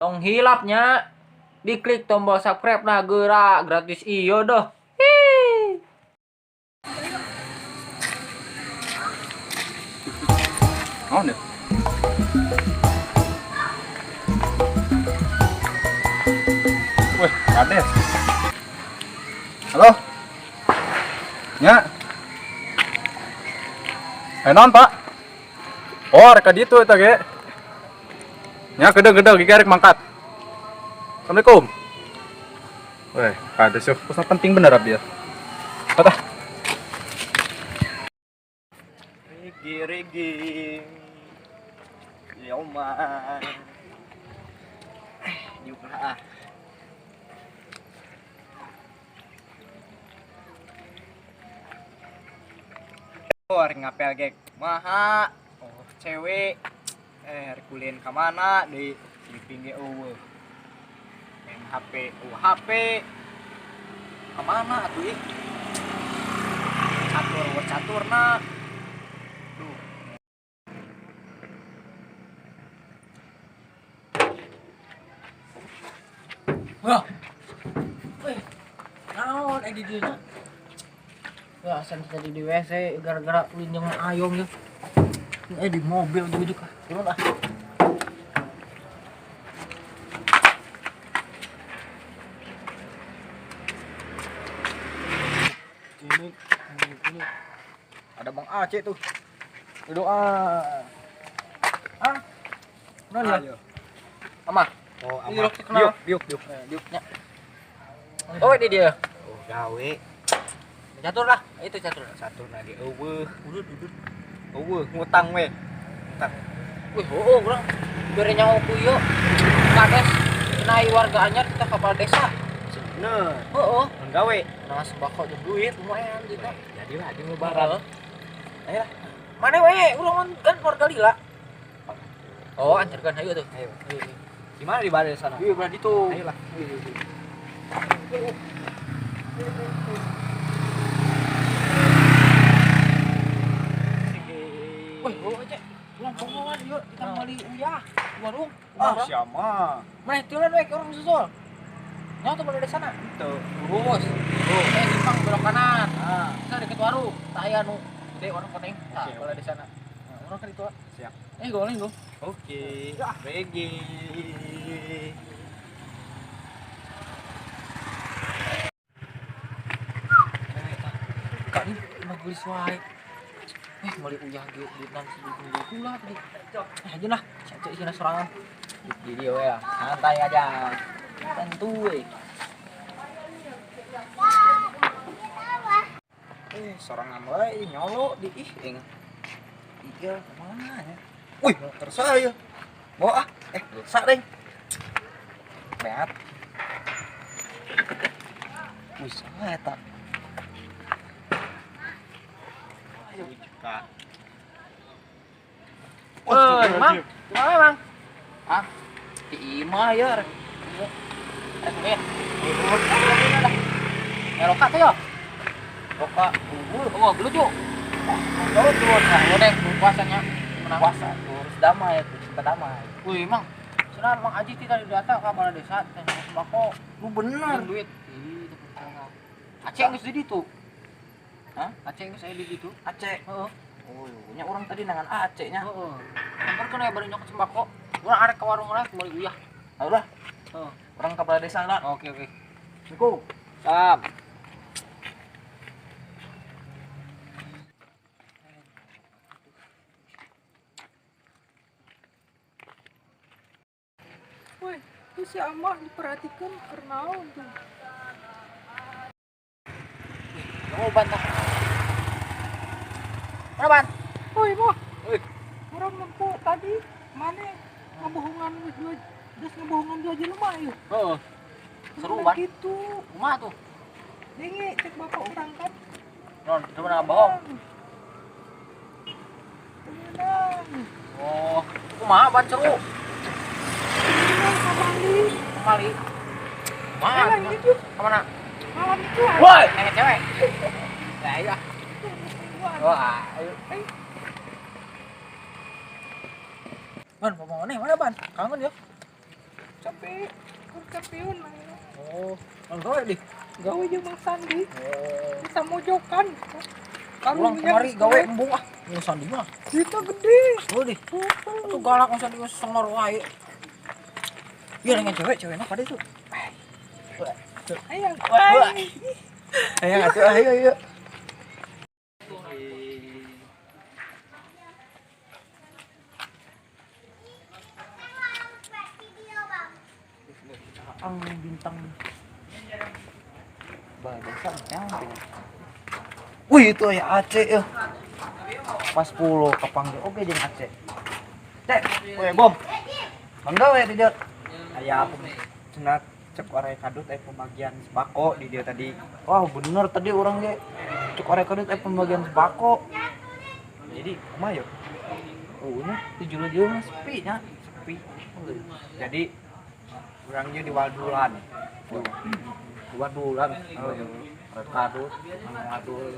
Tong hilap nya, diklik tombol subscribe nah gerak gratis iyo doh. Hii. Naon ya? Weh, kades. Halo. Nya. Eh, naon, Pak? Oh, rek ka ditu eta ge. Nya gede-gede gigi rek mangkat. Assalamualaikum. Weh, kades yo, pesan penting bener abdi ya. Patah. Regi regi. Yoman. Diuk lah ah. Oh, arek ngapel gek. Maha. Oh, cewek. Eh, arek kulin ka mana deui? Sleeping ge euweuh. Main HP, oh HP. Ka mana atuh ih? Catur, euweuh caturna. Duh. Wah. Weh. Naon eh di dieu nya? Wah, asa tadi di WC gara-gara ulin jeung ayom ya. Eh di mobil ujug-ujug ah. Turun ah. Ini. Ada Bang Aceh tuh. Duduk ah. Ah. Naon ya? Ayo. Ama. Oh, Ini ama. rok terkenal. Diuk, diuk, diuk. Eh, diuknya. Oh, ini dia. Oh, gawe. Catur lah. Itu catur. Satu lagi euweuh. Udut, udut. Euweuh ngutang we. Ngutang. Wih, oh, urang bere nyaho ku ieu. Kades kenai warga anyar kita kepala desa. Bener. Heeh. Mun gawe. Nah, sembako jeung duit lumayan gitu. Jadilah di lebaran. Ayo lah. Mana we, urang kan warga lila. Oh, antarkan hayu tuh. Ayo. Di mana di balai sana? Iya, belah ditu. Ayolah. Wih, oh aja. Urang pongoan yuk, kita meuli uyah di warung. Ah, siapa? Mana tiulan we ke urang susul. Nyaho tuh balai desa na. Tuh. Lurus. Eh, simpang belok kanan. Ah, Kita deket warung. Tak aya nu gede warung kuning. Tah, Oke, balai desa na. Nah, urang kan itu. Siap. Eh, goleng go. Oke. Regi. Kak ini mah geulis wae. Eh, meuli uyah ge duitna segitu pula tadi. Eh, aja lah, cek isina sorangan. Di dia we, santai aja. Tentu we. Eh, sorangan wae nyolo di ih ing. Iya, kemana ya? Wih, motor saya. Bawa ah. Eh, rusak deh. Beat. Wih, salah eta. Ayo, Kak. Eh, Mang. Kumaha, Mang? Ah, di imah ya. Rek. Rek, ya. Roka tuh ya. Roka, Unggul, oh, gelut yuk. Gelut tuh. Nah, udah puasanya. Menang. puasa terus damai, terus kita damai. Wih, Mang. Cenah Mang Aji tidak didata ka balai desa teh sembako. Lu bener. Duit. Ih, teu percaya. Aceh geus di ditu. Hah? Aceh geus aya di ditu. Aceh. Heeh. Oh, nya urang tadi nangan Aceh nya. Heeh. Samperkeun aya bari nyokot sembako. Urang arek ka warung urang meuli uyah. Ayo lah, Heeh. urang ke balai desa lah. Oke, oke. Assalamualaikum. Salam. Woi, itu si Amah diperhatikan karena naon tuh. Oh, bantah. Mana, Ban? Woi, Moh. Woi. Urang nempo tadi mana ngebohongan geus dua geus ngebohongan dua jelema ieu. Heeh. Seru, Ban. Gitu. Kumaha tuh? Dengi cek bapak urang kan. Non, itu mana bohong. Tenang. Oh, kumaha Ban seru? Tenang kamali. Kemali. Mana? Kemana? Malam itu. Woi, cewek. Lah iya. Wah, ayo. Ban, mau nih, mana ban? Kangen ya? Capek, kecapean mana? Oh, gawe di. Gawe jeung Mang Sandi. Oh. Bisa mojokan. Pulang kemari gawe embung ah. Mang Sandi mah. Kita gede. Oh di. Tuh galak Mang Sandi mah sengor wae. Iya dengan cewek, ceweknya pada itu. Ayo. Ayo atuh, ayo ayo. Ang bintang badasan nyampe. Wih itu ya Aceh ya. Pas 10 kepanggil oke jeung Aceh. Cek, we bom. Mangga we di dieu. Aya cenah cek orai kadut aya pembagian sembako di dieu tadi. Wah, bener tadi urang ge cek orai kadut aya pembagian sembako. Jadi kumaha yeuh? Oh, nya di julu-julu mah sepi nya, sepi. Jadi urangnya di Wadulan. Wadulan. Oh, kadut, ngadul.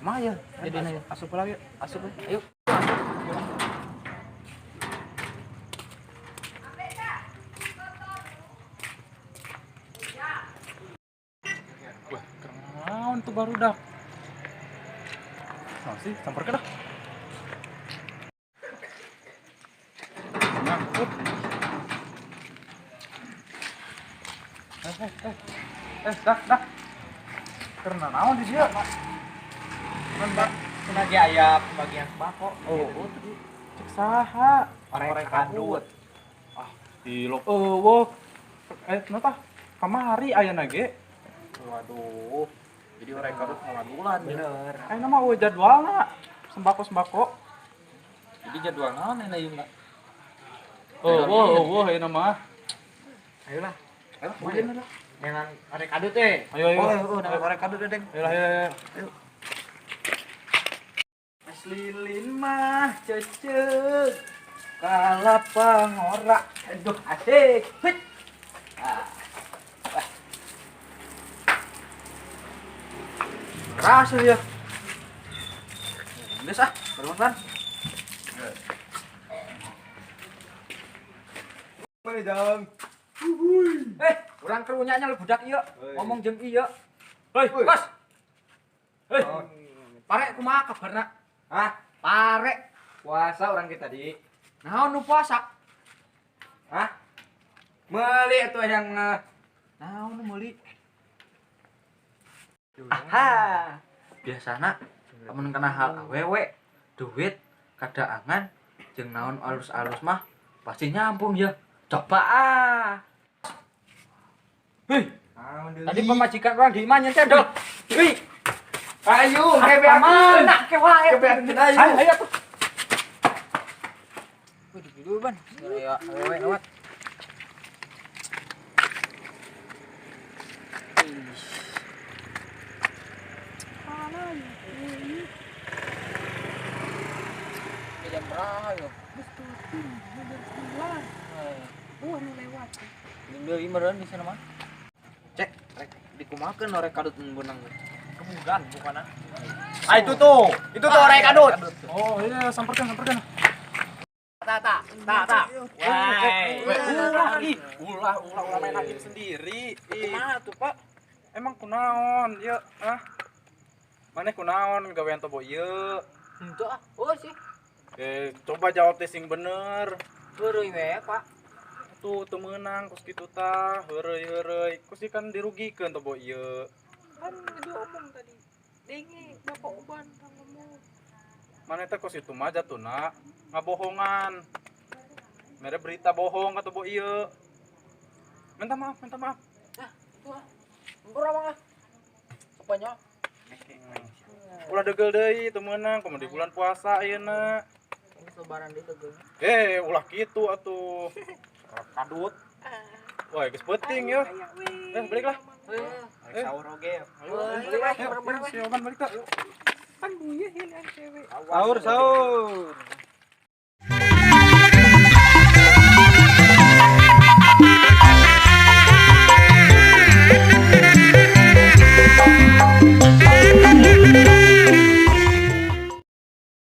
Mah ya, jadi na asup lah yuk. Asup ayo. Wah, kenaon tuh barudak. Nah sih, samperkeun dah. Nyangkut. Dah, dah. Karena naon di dieu? Kan, Pak, cenah ge aya pembagian sembako. Oh, tadi cek saha? Orek kadut. Ah, tilok eueuh. Nota kamari ayana ge. Waduh. Jadi orek kadut ngawadulan. Bener. Ayeuna mah eueuh jadwalna. Sembako-sembako. Jadi jadwal naon ayeuna ieu mah? Oh, ayeuna mah. Ayolah. Ayo, ulin lah. Dengan orek kadut teh. Ayo, ayo. Oh, dengan orek kadut deh, Deng. Ayo, ayo, ayo. Mas lilin mah cecek kalapa ngorak. Aduh, asik. Hit. Ah. Wah. Rasa ya. Geus ah, barusan. Mana jang? Urang kerunyanya lu budak ieu, ngomong jeung ieu. Hei, Bos. Hei. Pare kumaha kabarna? Hah? Pare. Puasa urang kita tadi. Naon nu puasa? Hah? Meuli atuh yang naon nu meuli? Aha. Biasana lamun kana hal awewe, duit, kadaangan jeung naon alus-alus mah pasti nyambung ya. Coba ah. Hei, tadi pemajikan orang di imah nyencendol. Hei. Ayo, kebeakeun. Nak ke wae. Kebeakeun ayo. Ayo, ayo tuh. Wih, dulu ban. Ya, awewe lewat. Ini jam berapa yo? Geus tutup, jam 9. Oh, anu lewat. Jam 5 meureun di sana mah. Cek, rek dikumakeun orek kadut beunang. Kebugan bukan ah. Ah, itu tuh. Itu tuh orek kadut. Oh, iya, samperkeun, samperkeun. Ta ta ta ta. Ulah, ih, ulah, ulah, ulah main hakim sendiri. Kumaha tuh, Pak? Emang kunaon ieu, ah? Maneh kunaon gawean tobo ieu? Henteu ah. Oh sih. Coba jawab teh sing bener. Heureuy we, Pak. Tuh teu meunang kos kitu tah, heureuy-heureuy. Kos ieu kan dirugikeun tobo ieu. Kan diomong tadi. Denge Bapak Uban tang ngomong. Maneh teh kos itu mah jatuna ngabohongan. Mere berita bohong ka tobo ieu. Minta maaf, minta maaf. Nah, itu ah. Urang mah. Apanya? Ulah degel deui teu meunang kumaha di bulan puasa ayeuna. Geus lebaran deui degel. Ulah kitu atuh. Kadut. Wah, geus peuting ya. Balik lah. Sahur oge. Ayo, balik lah. Si Oman balik tak. Kan buyeuh ieu cewek. Sahur, sahur.